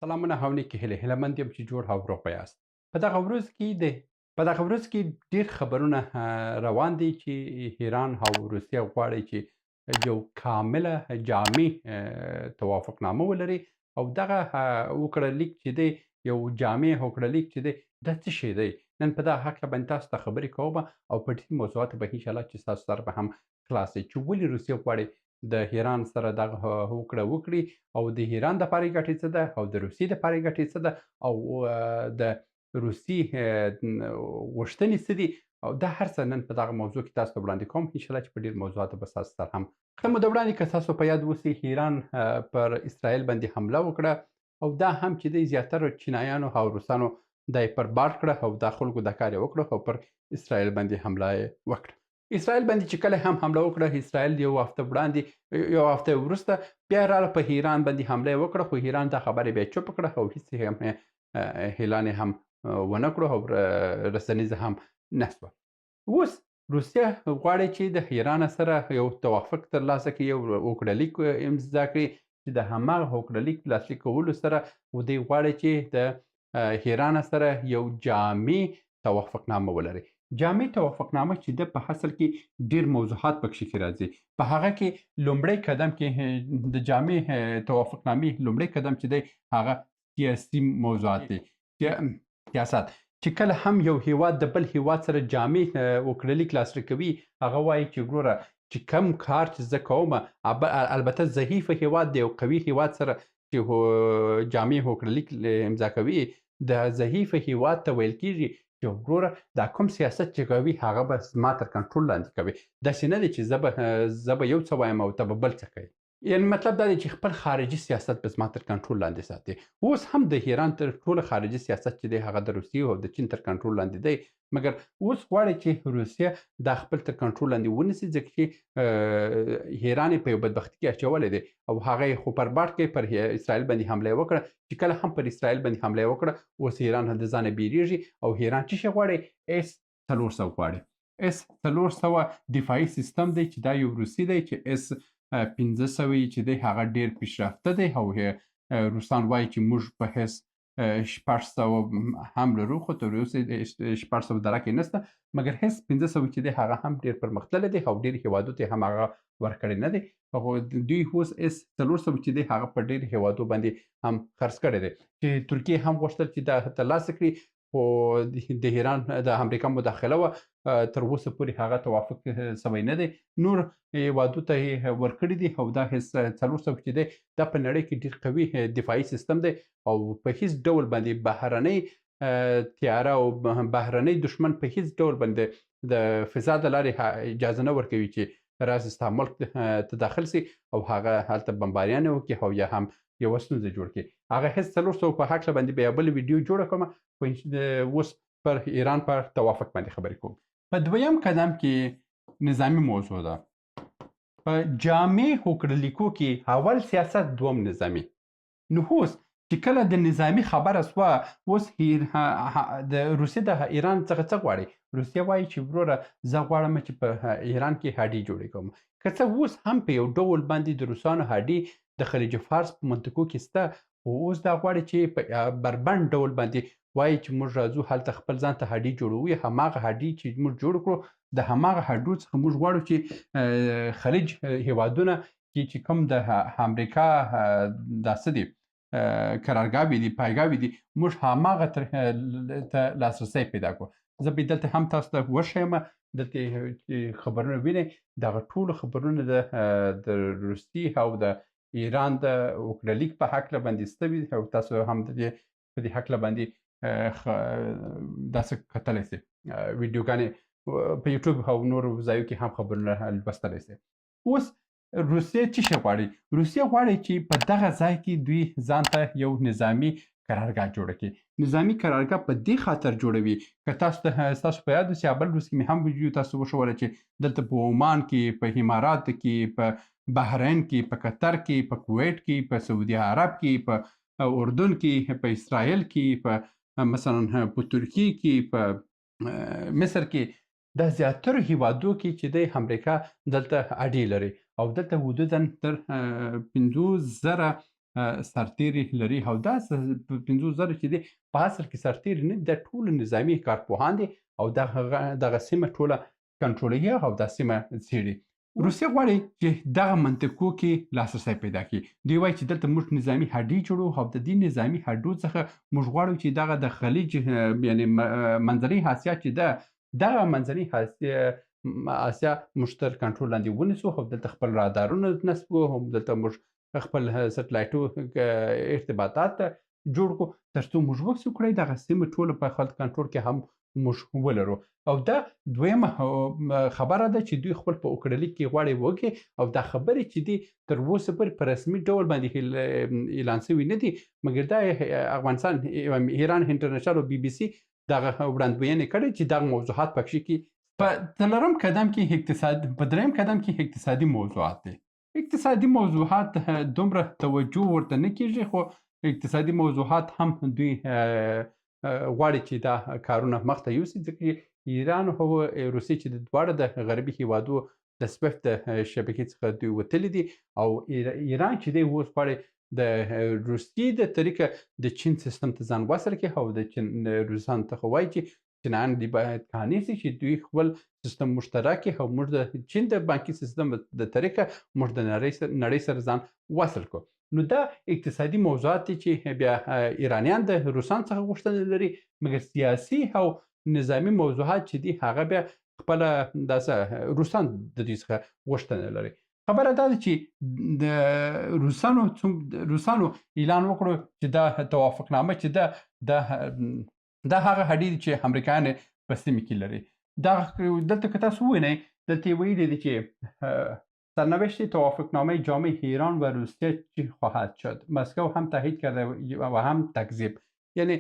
سلامونه او نیکې هیلې، هیله مند یم چې جوړ او روغ به یاست. په دغه ورځ کې د په دغه ورځ کې ډیر خبرونه روان دي چې ایران او روسیه غواړي چې یو کامله جامع توافقنامه ولري، او دغه هوکړه لیک چې دی، یو جامع هوکړه لیک چې دی، دا څه شی دی؟ نن په دغه هکله باندې تاسو ته خبرې کوم او په ډېر موضوعاتو به انشاءالله چې ستاسو سره به هم خلاص شي چې ولې روسیه غواړي د ایران سره دغه هوکړه وکړي، او د ایران دپاره یې ګټې څه ده، او د روسیې دپاره یې ګټې څه ده، او د روسیې غوښتنې څه دي، او دا هر څه نن په دغه موضوع کې تاسو ته وړاندې کوم. انشاءالله چې په ډېر موضوعاتو به ستاسو سره هم څه موده وړاندې، که تاسو په یاد اوسئ، ایران پر اسرائیل باندې حمله وکړه، او دا هم چې دی زیاتره چینایانو او روسانو دا یې پر بار کړه، او دا خلکو دا کار یې وکړه او پر اسرائیل باندې حمله یې وکړه. اسرائیل باندې چې کله هم حمله وکړه، اسرائیل یو هفته وړاندې، یو هفته وروسته بیا راله په ایران باندې حمله یې وکړه، خو ایران دا خبرې بیا چوپ کړه او هیڅ هم اعلان یې هم ونه کړو او رسنیزه هم نه شوه. اوس روسیه غواړي چې د ایران سره یو توافق ترلاسه کړي، یو هوکړه لیک امضا کړي چې د هماغه هوکړه لیک لاسلیک کولو سره دوی غواړي چې د ایران سره یو جامع توافقنامه ولري. جامع توافقنامه چې ده په اصل کې ډېر موضوعات پکښې کې راځي. په هغه کې لومړی قدم کې د جامع توافقنامې لومړی قدم چې دی هغه سیاسي موضوعات دي. سیاست چې کله هم یو هیواد د بل هیواد سره جامع هوکړه لیک لاسلیک کوي، هغه وایي چې ګوره چې کم کار چې زه کوم، البته ضعیف هیواد د یو قوي هیواد سره چې جامع هوکړه لیک امضا کوي، د ضعیف هیواد ته ویل کیږي چې وروره دا کوم سیاست چې کوي هغه به زما تر کنټرول لاندې کوي، داسې نه دی چې زه به یو څه وایم او ته به بل څه کوې. یعنی مطلب دا دی چې خپل خارجي سیاست به زما تر کنټرول لاندې ساتي. اوس هم د ایران تر ټولو خارجي سیاست چې دی هغه د روسیې او د چین تر کنټرول لاندې دی، مګر اوس غواړي چې روسیه دا خپل تر کنټرول لاندې ونیسي، ځکه چې ایران یې په یو بدبختي کې اچولی دی، او هغه یې خو پر باټ کې پر اسرائیل باندې حمله یې وکړه، چې کله هم پر اسرائیل باندې حمله یې وکړه اوس ایران د ځانه بیریږي. او ایران څه شی غواړي؟ اس 400 غواړي. اس 400 دفاعي سیستم دی چې دا یو روسي دی چې اس 500 چې دی هغه ډېر پیشرفته دی، او روسان وایي چې موږ په هیڅ 600 هم لرو، خو تر اوسه 600 درک یې نشته، مګر هیڅ 500 چې دی هغه هم ډېر پرمختللی دی او ډېر هېوادو ته هم هغه ورکړی نه دی. هغه دوی اوس اس 400 چې دی هغه په ډېر هېوادو باندې هم خرڅ کړی دی، چې ترکیې هم غوښتل چې دا ترلاسه کړي، خو د ایران د امریکا مداخله وه، تر اوسه پورې هغه توافق سوی نه دی، نور هېوادو ته یې ورکړي دي. او دا هیڅ 400 چې دی دا په نړۍ کې ډېر قوي دفاعي سیستم دی، او په هیڅ ډول باندې بهرنۍ تیاره او بهرنۍ دښمن په هیڅ ډول باندې د فضا د لارې اجازه نه ورکوي چې راسي ستا ملک ته داخل سي او هغه هلته بمباریانې وکړي او یا هم یوه ستونزه جوړ کړي. هغه هیڅ 400 په هکله باندې بیا بله ویډیو جوړه کړم، خو اوس پر ایران پر توافق باندې خبرې کوم. په دویم قدم کې نظامي موضوع ده. په جامع هوکړه لیکو کې اول سیاست، دوم نظامي. نو اوس چې کله د نظامي خبره سوه، اوس د روسیې د ایران څخه څه غواړي؟ روسیه وایي چې وروره زه غواړم چې په ایران کې هډې جوړې کړم. که څه اوس هم په یو ډول باندې د روسانو هډې د خلیج فارس په منطقو کې سته، خو اوس دا غواړي چې په بربنډ ډول باندې وایي چې موږ راځو هلته خپل ځان ته هډې جوړوو، هماغه هډې چې موږ جوړ کړو د هماغه هډو څخه موږ غواړو چې خلیج هېوادونه کې چې کوم د امریکا دا څه دي، قرارګاوې دي، پایګاوې دي، موږ هماغه ته لاسرسی پیدا کړو. زه به دلته هم تاسو ته وښیم، دلته خبرونه وینئ، دغه ټولو خبرونه د روسیې او د ایران د هوکړه لیک په هکله باندې سته وي، او تاسو هم د دې په دې هکله باندې داسې کتلی سئ، ویډیوګانې په یوټیوب او نورو ځایو کې هم خبرونه لوستلی سئ. اوس روسیه څه شی غواړي؟ روسیه غواړي چې په دغه ځای کې دوی ځان ته یو نظامي قرارګاه جوړه کړي. نظامي قرارګاه په دې خاطر جوړوي که تاسو ته ستاسو په یاد اوسي، بل ورځ کې مې هم ویډیو تاسو وښوله چې دلته په عمان کې، په امارات کې، په بحرین کې، په قطر کې، په کویټ کې، په سعودي عرب کې، په اردن کې، په اسرائیل کې، په مثلا په ترکیې کې، په مصر کې، دا زیاترو هیوادو کې چې دی امریکا دلته اډې لري، او دلته حدوداً تر 50,000 سرتیري لري، او دا 5000 چې دي په اصل کې سرتیري نه دي، دا ټول نظامي کارپوهان دي او دغه سیمه ټوله کنټرولوي او دا سیمه څېړي. روسیه غواړي چې دغه منطقو کې لاسرسی پیدا کړي. دوی وایي چې دلته موږ نظامي هډې جوړو او د دې نظامي هډو څخه موږ غواړو چې دغه د خلیج، یعنې منځنۍ آسیا چې ده، دغه منځنۍ آسیا موږ تر کنټرول لاندې ونیسو او دلته خپل رادارونه نصب کړو، هم دلته موږ خپل سټلایټو ارتباطات جوړ کړو، تر څو موږ وسو کړی دغه سیمه ټوله په خپل کنټرول کې هم موږ ولرو. او دا دویمه خبره ده چې دوی خپل په اوکړه لیک کې غواړي وکړي، او دا خبرې چې دي تر اوسه پورې په رسمي ډول باندې اعلان شوي نه دي، مګر دا افغانستان، ایران انټرنشنل او بي بي سي دغه وړاندوینې کړې چې دغه موضوعات پکښې کې. په څلورم قدم کې اقتصاد، په دریم قدم کې اقتصادي موضوعات دي. اقتصادي موضوعات دومره توجه ورته نه کیږي، خو اقتصادي موضوعات هم دوی غواړي چې دا کارونه مخته یوسي، ځکه چې ایران او روسیې چې دواړه د غربي هیوادو د سویفت د شبکې څخه دوی وتلي دي، او ایران چې دی اوس غواړي د روسیې د طریقه د چین سیستم ته ځان وصل کړي، او د چین روسان ته خو وایي چې چینایان دی باید قانع سي چې دوی خپل سیستم مشترک کړي او موږ د چین د بانکي سیستم د طریقه موږ د نړۍ سره ځان وصل کړو. نو دا اقتصادي موضوعات دي چې بیا ایرانیان د روسان څخه غوښتنه لري، مګر سیاسي او نظامي موضوعات چې دي هغه بیا خپله داسې روسان د دوی څخه غوښتنه لري. خبره دا ده چې د روسانو اعلان وکړو چې دا توافقنامه چې ده، دا هغه هډې دي چې امریکایان په سیمې کې لري. دا دلته که تاسو ووینئ، دلته یې ویلي دي چې سرنوشت توافقنامه جامع ایران و روسیه چی خواهد شد، مسکو هم تایید کرده و هم تکذیب. یعنی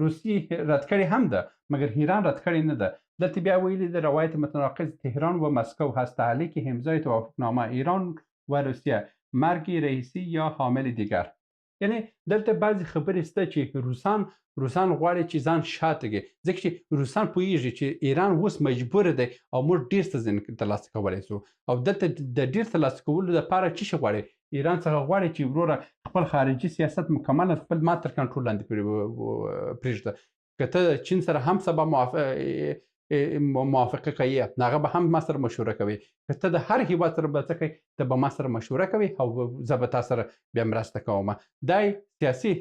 روسیه رد کړې هم ده، مګر ایران رد کړې نه ده. دلته بیا ویلي د روایت متناقض تهران و مسکو هست تعلیق امضای توافقنامه ایران و روسیه، مرگ رئیسی یا حامل دیگر. یعنی دلته بعضې خبرې شته چې روسان غواړي چې ځان شاته کړي، ځکه چې روسان پوهیږي چې ایران اوس مجبور دی او موږ ډېر څه ځینې ترلاسه کولی شو، او دلته د ډېر ترلاسه کولو لپاره څه شي غواړي؟ ایران څخه غواړي چې وروره خپل خارجي سیاست مکمل خپل ما تر کنټرول لاندې پرېږده. که ته چین سره هم سبا موافقه کوي، هغه به هم ما سره مشوره کوي. که ته د هر هیواد سره به څه کوي، ته به ما سره مشوره کوي او زه به تا سره بیا مرسته کوم. دا سیاسي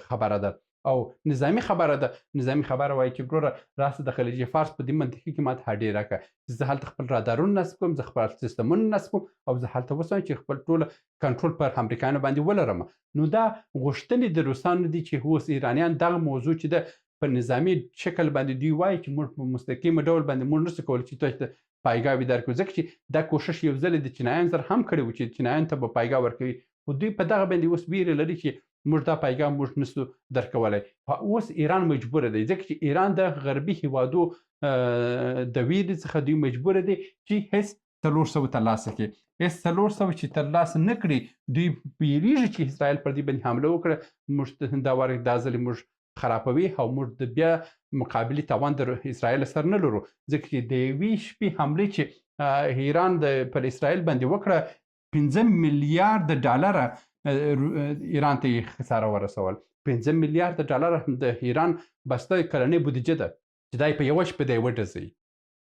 خبره ده او نظامي خبره ده. نظامي خبره وایي چې وروره راسه د خلیج فارس په دې منطقې کې ماته هډې راکړه چې زه هلته خپل رادارونه نصب کړم، زه خپل سیستمونه نصب کړم او زه هلته وسم چې خپل ټول کنټرول پر امریکایانو باندې ولرم. نو دا غوښتنې د روسانو دي چې اوس ایرانیان دغه موضوع چې ده په نظامي شکل باندې دوی وایي چې موږ په مستقیم ډول باندې موږ نشو کولی چې تاسو ته پایګاه وي درکړو، ځکه چې دا کوشش یو ځل د چینایانو سره هم کړی و چې چینایانو ته به پایګاه ورکوي، خو دوی په دغه باندې اوس ویره لري چې موږ دا پایګاه موږ نشو درکولی. خو اوس ایران مجبور دی، ځکه چې ایران د غربي هیوادو د ویرې څخه دوی مجبور دی چې هیڅ 400 ترلاسه کړي. هیڅ 400 چې ترلاسه نه کړي، دوی ویریږي چې اسرائیل پر دې باندې حمله وکړه، موږ دا وار دا ځل موږ خرابوي او موږ د بیا مقابلې توان د اسرائیل سره نه لرو، ځکه چې د یوې شپې حملې چې ایران پر اسرائیل باندې وکړه، 5 میلیارد ډالره، ایران ته یې خساره ورسول. 5 میلیارد ډالره د ایران بسته کلنۍ بودیجه ده چې دا یې په یوه شپه دی وډزوي.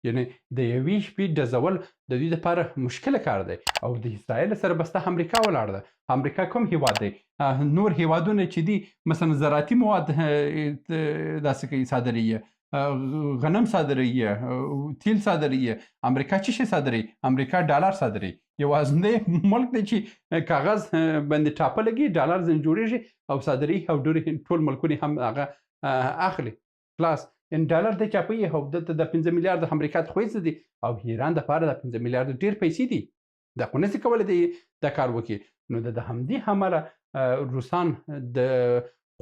یعنی د یوې شپې ډزول د دوی دپاره مشکل کار دی. او د اسرائیل سره بسته امریکا ولاړ ده. امریکا کوم هیواد دی؟ نور هیوادونه چې دي مثلا زراعتي مواد، داسې کوي صادروي، غنم صادروي، تیل صادروي. امریکا څه شی صادروي؟ امریکا ډالر صادروي. یوازنی ملک دی چې کاغذ باندې ټاپه لګي، ډالر ځینې جوړیږي او صادروي، او ډېر ټول ملکونه هم هغه اخلي. خلاص، یعنی ډالر دی چاپوي او دلته د 5 میلیارد امریکا ته خو هېڅ دي، او ایران دپاره د 5 میلیارد ډېر پیسې دي، دا خو نشي کولی دی دا کار وکړي. نو د همدې امله، روسان د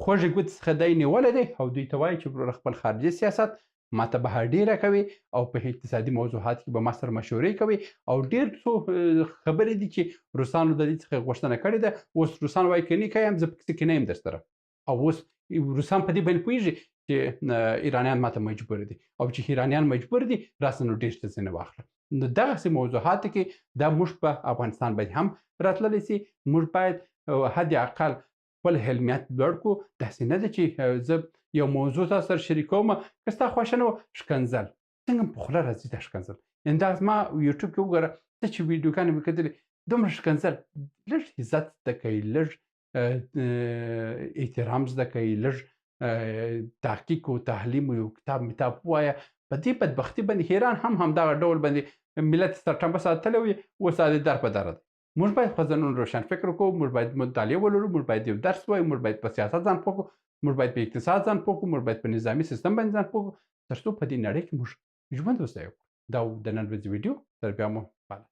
خوږې ګوتې څخه دی نیولی دی او دوی ته وایي چې وروره خپل خارجي سیاست ما ته به ډېره کوي او په اقتصادي موضوعات کې به ما سره مشورې کوي. او ډېر څو خبرې دي چې روسانو د دې څخه غوښتنه کړې ده. اوس روسان وایي که نه کوي هم زه پکې کې نه یم در سره. او اوس روسان په دې باندې پوهېږي چې ایرانیان ماته مجبور دي، او چې ایرانیان مجبور دي راسه نو ډېر څه ځینې واخله. نو دغسې موضوعاتو کې دا موږ په افغانستان باندې هم راتللی سي. موږ باید حد اقل خپل علمیت لوړ کړو. داسې نه ده چې زه یو موضوع تاسو سره شریکوم، که ستا خوښه نه وه ښکنځل څنګه په خوله راځي دا ښکنځل. یعنې دا زما یوټیوب کې وګوره څه چې ویډیوګانې مې کتلې دومره ښکنځل. لږ عزت زده کوئ، لږ احترام زده کوئ، لږ تحقیق او تحلیم او یو کتاب متاب ووایه. په دې بدبختي باندې ایران هم همدغه ډول باندې ملت سرټمبه ساتلی وي، اوس د در په در دی. موږ باید خپل ځانونه روشن فکر وکړو، موږ باید مطالعه ولرو، موږ باید یو درس ووایو، موږ باید په سیاست ځان پوه کړو، موږ باید په اقتصاد ځان پوه کړو، موږ باید په نظامي سیستم باندې ځان پوه کړو، تر څو په دې نړۍ کې موږ ژوند وسه وکړو. دا د نن ورځې ویډیو، تر بیا مو پاله.